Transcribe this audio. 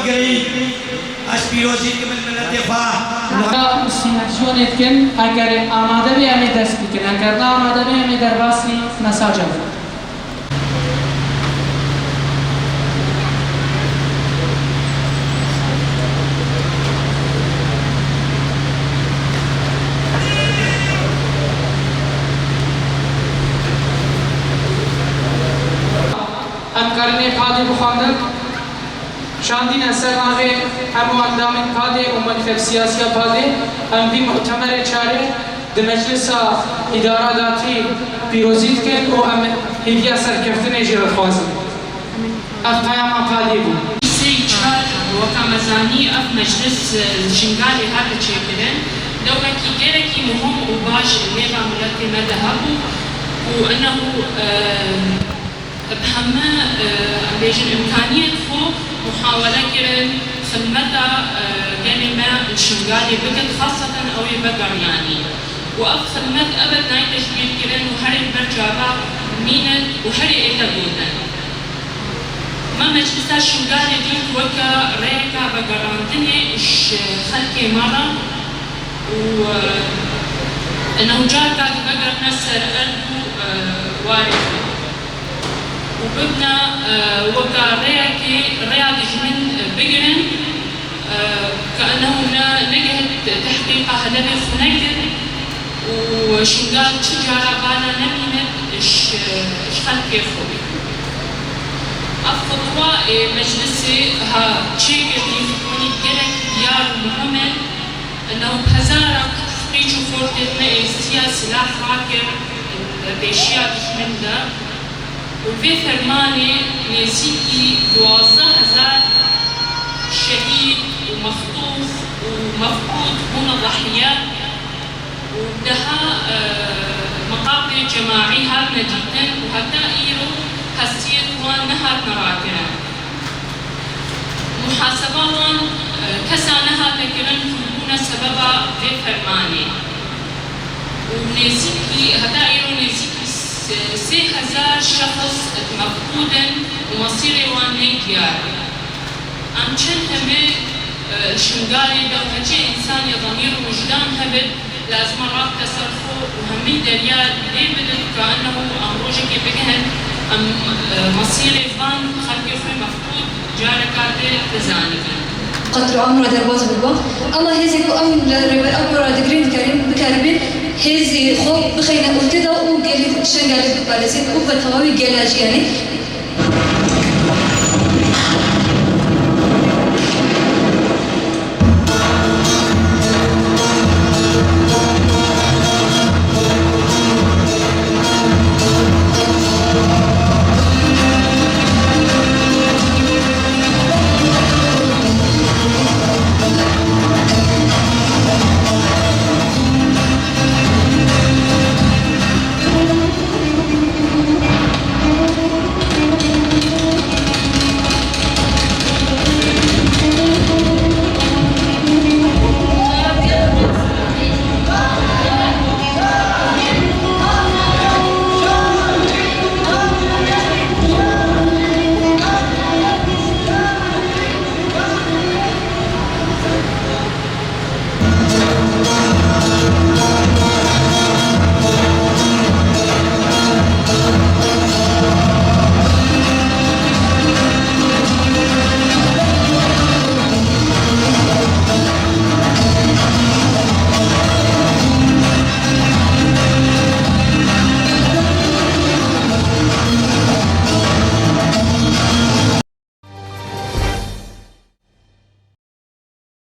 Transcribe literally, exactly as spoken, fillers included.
Gerî ez pîrozî dikim li miletê xwe. Insînasyonê dikin, eger amade be em ê dest bikin, eger ne amade be em ê derbasî mesaja bin. Em karinê padê bixwendin. Şandîne ser navê hemû endamên padê û mekteb siyasiya padê, em vî mutemerê çarê di meclisa îdara datî pîrozî dikin û em hêviya serkeftinê jê re dixwazin. Ev peyama padê bû. Sê çar, weka me zanî, ev meclis, e, li Şingalê hate çêkirin. Dewekî gelekî muhim û baş li nêva miletê me de hebû û eneho, e, bi heme, e, em bêjin, îmkaniyên xwe muhawele kirin, xidmeta, e, gelê me li Şingalê bikin, xaseten ew ê vegeryanî. Û ev xidmet ebed nayê tecmîlkirin û herê li ber çava mînin û herê ê te gotin. Me Meclisa Şingalê dît weke rêyeka vegerandinê ji xelkê me re û, e, eneho careka di vegerine ser erd û, e, warê xwe û bibine, e, weke rêyekê rêya dijmin, e, bigirin, e, ke eneho ne, negihit tehqîqa hedefê xwe nekir û Şingal çi cara bala nemînit ji, ji xelkê xwe. Ev xutwa ê meclisê ha çêkirî xutwanî gelek diyar û muhim in. Eneho bi hezaran qîç û xortên me ê siya silah rakir pêşiya dijmin de û vê fermanê nêzîkî duwazdeh hezar şehîd û mextûf û mefqûd bûne dehiye û deha, e, meqabrê cemaî hatine dîtin û heta îro hestiyên wan nehatine rakirin. Muhaseba wan, e, kesa nehate kirin ku bûne sebeba vê fermanê. Û nêzîkî, heta îro nêzîkî se-, sê hezar şexs mefqûd in û mesîrê wan neyê diyar. Em çend hemê, e, li Şingalê de û heçê însanê demîr û wijdan hebit, lazim e rabite ser xwe û hemî derya lê bidin ka eneho em rojekê bigihin, em, e, mesîrê van xelkê xwe mefqûd careka din bizanibin. Qet li Amûra derbas bûba. Ema hêzê ku em li Rêber Apo re digirên dikerîn, bikeribin hêzê xwe bixeyne ortê de û gelê Şengalê biparêzin û bi tewawî gela jî, yanî